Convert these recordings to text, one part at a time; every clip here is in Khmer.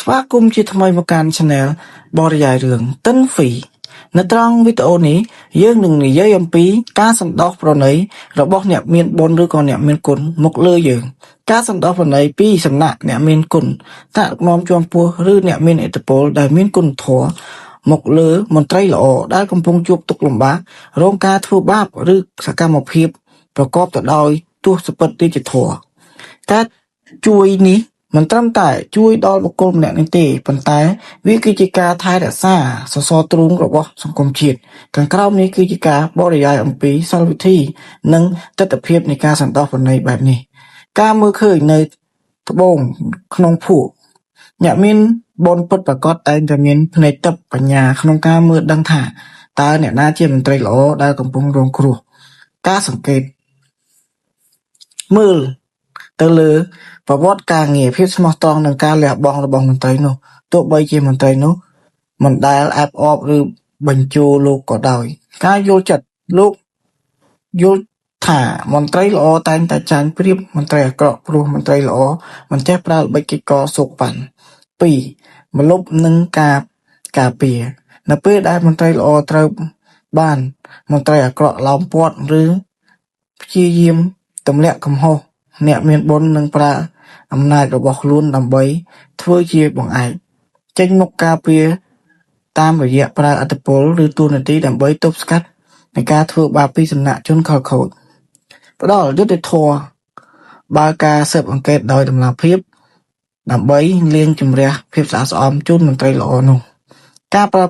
ស្វាគមន៍ជាថ្មីមកកាន់ Channel បរិយាយរឿងតិនហ្វីនៅត្រង់វីដេអូនេះយើងនឹងនិយាយអំពីការសន្តោសប្រណីរបស់អ្នកមានបុណ្យឬក៏អ្នកមានគុណមកលើយើង ការសន្តោសប្រណីពីសំណាក់អ្នកមានគុណថ្នាក់ដឹកនាំជាន់ខ្ពស់ឬអ្នកមានឥទ្ធិពលដែលមានគុណធម៌មកលើមន្ត្រីល្អដែលកំពុងជួបទុក្ខលំបាករងការធ្វើបាបឬសកម្មភាពប្រកបទៅដោយទសពិតរាជធម៌ការជួយនេះមិនត្រឹមតែជួយដល់បុគ្គលម្នាក់នេះទេប៉ុន្តែវាគឺជាការថែរក្សាសសរទ្រូងរបស់សង្គមជាតិខាងក្រោមនេះគឺជាការបរិយាយអំពីសិលវិធីនិងទិដ្ឋភាពនៃការសន្តោសប្រណីបែបនេះ ការមើលឃើញនៅត្បូងក្នុងភក់អ្នកមានបុណ្យពិតប្រាកដតែងតែមានភ្នែកទិព្វបញ្ញាក្នុងការមើលដឹងថាតើអ្នកណាជាមន្ត្រីល្អដែលកំពុងរងគ្រោះការសង្កេតមើលទៅលើប្រវត្តិការងារភាពស្មោះត្រង់និងការលះបង់របស់មន្ត្រីនោះទោះបីជាមន្ត្រីនោះមិនដែលអែបអបឬបញ្ជោលោកក៏ដោយការយល់ចិត្តលោកយល់ថាមន្ត្រីល្អតែងតែចាញ់ប្រៀបមន្ត្រីអាក្រក់ព្រោះមន្ត្រីល្អមិនចេះប្រើល្បិចកិច្ចកសូកប៉ាន់2មលុបនឹងការការពារនៅពេលដែលមន្ត្រីល្អត្រូវបានមន្ត្រីអាក្រក់ឡោមព័ទ្ធឬព្យាយាមទម្លាក់កំហុសអ្នកមានបុណ្យនឹងប្រើអំណាចរបស់ខ្លួនដើម្បីធ្វើជាបង្អែកចេញមុខការពារតាមរយៈប្រើឥទ្ធិពលឬតួនាទីដើម្បីទប់ស្កាត់នៃការធ្វើបាបពីសំណាក់ជនខិលខូចផ្ដល់យុត្តិធម៌បើការស៊ើបអង្កេតដោយតម្លាភាពដើម្បីលាងជម្រះភាពស្អាតស្អំជូនមន្ត្រីល្អនោះការប្រើ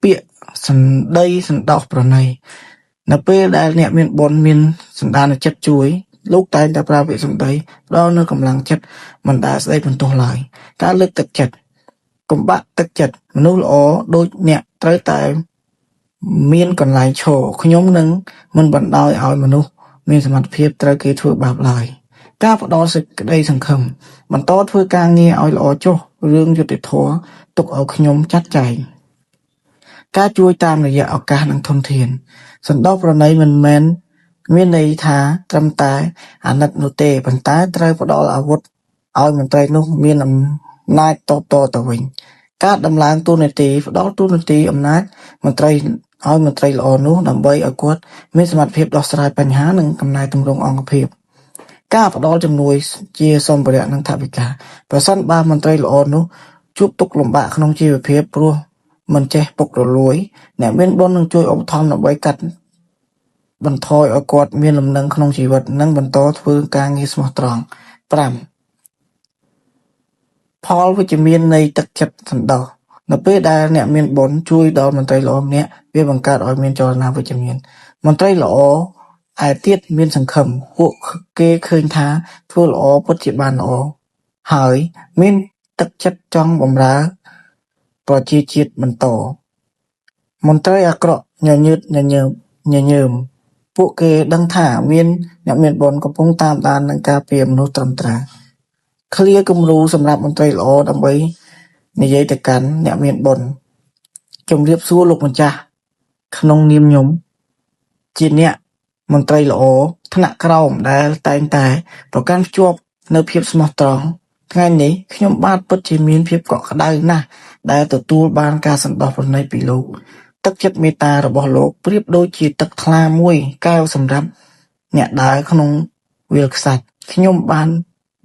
ពាក្យសម្ដីសន្តោសប្រណីនៅពេលដែលអ្នកមានបុណ្យមានសន្តានចិត្តជួយលោកតែងតែប្រើពាក្យសម្ដីផ្ដល់នូវកម្លាំងចិត្តមិនដែលស្ដីបន្ទោសឡើយការលើកទឹកចិត្តកុំបាក់ទឹកចិត្តមនុស្សល្អដូចអ្នកត្រូវតែមានកន្លែងឈរខ្ញុំនឹងមិនបណ្ដោយឲ្យមនុស្សមានសមត្ថភាពត្រូវគេធ្វើបាបឡើយការផ្ដល់សេចក្តីសង្ឃឹមបន្តធ្វើការងារឲ្យល្អចុះរឿងយុត្តិធម៌ទុកឲ្យខ្ញុំចាត់ចែងការជួយតាមរយៈឱកាសនិងធនធានសន្តោសប្រណីមិនមែនមានន័យថាត្រឹមតែអាណិតនោះទេប៉ុន្តែត្រូវផ្ដល់អាវុធឲ្យមន្ត្រីនោះមានអំណាចតបតទៅវិញការដំឡើងតួនាទីផ្ដល់តួនាទីអំណាចមន្ត្រីឲ្យមន្ត្រីល្អនោះដើម្បីឲ្យគាត់មានសមត្ថភាពដោះស្រាយបញ្ហានិងកំណែទម្រង់អង្គភាពការផ្ដល់ជំនួយជាសម្ភារៈនិងថវិកាប្រសិនបើមន្ត្រីល្អនោះជួបទុក្ខលំបាកក្នុងជីវភាពព្រោះមិនចេះពុករលួយអ្នកមានបុណ្យនឹងជួយឧបត្ថម្ភដើម្បីកាត់បន្ថយឲ្យគាត់មានលំនឹងក្នុងជីវិតនិងបន្តធ្វើការងារស្មោះត្រង់5ផលវិជ្ជមាននៃទឹកចិត្តសន្តោសនៅពេលដែលអ្នកមានបុណ្យជួយដល់មន្ត្រីល្អម្នាក់វាបង្កើតឲ្យមានចលនាវិជ្ជមានមន្ត្រីល្អឯទៀតមានសង្ឃឹមពួកគេឃើញថាធ្វើល្អពិតជាបានល្អហើយមានទឹកចិត្តចង់បម្រើប្រជាជាតិបន្តមន្ត្រីអាក្រក់ញញើតញញើមញញើមពួកគេដឹងថាមានអ្នកមានបុណ្យកំពុងតាមដាននិងការពារមនុស្សត្រឹមត្រូវឃ្លាគំរូសម្រាប់មន្ត្រីល្អដើម្បីនិយាយទៅកាន់អ្នកមានបុណ្យជំរាបសួរលោកម្ចាស់ក្នុងនាមខ្ញុំជាអ្នកមន្ត្រីល្អថ្នាក់ក្រោមដែលតែងតែប្រកាន់ភ្ជាប់នៅភាពស្មោះត្រង់ថ្ងៃនេះខ្ញុំបាទពិតជាមានភាពកក់ក្ដៅណាស់ដែលទទួលបានការសន្តោសប្រណីពីលោកទឹកចិត្តមេត្តារបស់លោកប្រៀបដូចជាទឹកថ្លាមួយកែវសម្រាប់អ្នកដើរក្នុងវាលខ្សាច់ខ្ញុំបាន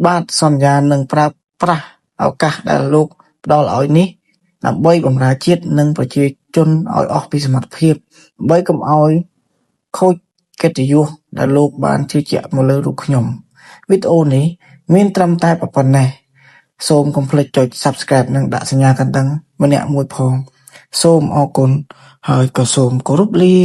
បាទសន្យានឹងប្រើប្រាស់ឱកាសដែលលោកផ្ដល់ឲ្យនេះដើម្បីបម្រើជាតិនិងប្រជាជនឲ្យអស់ពីសមត្ថភាពដើម្បីកុំឲ្យខូចកិត្តិយសដែលលោកបានជឿជាក់មកលើរូបខ្ញុំវីដេអូនេះមានត្រឹមតែប៉ុណ្ណេះសូមកុំភ្លេចចុច Subscribe និងដាក់សញ្ញាកណ្ដឹងម្នាក់មួយផងសូមអរគុណហើយក៏សូមគោរពលា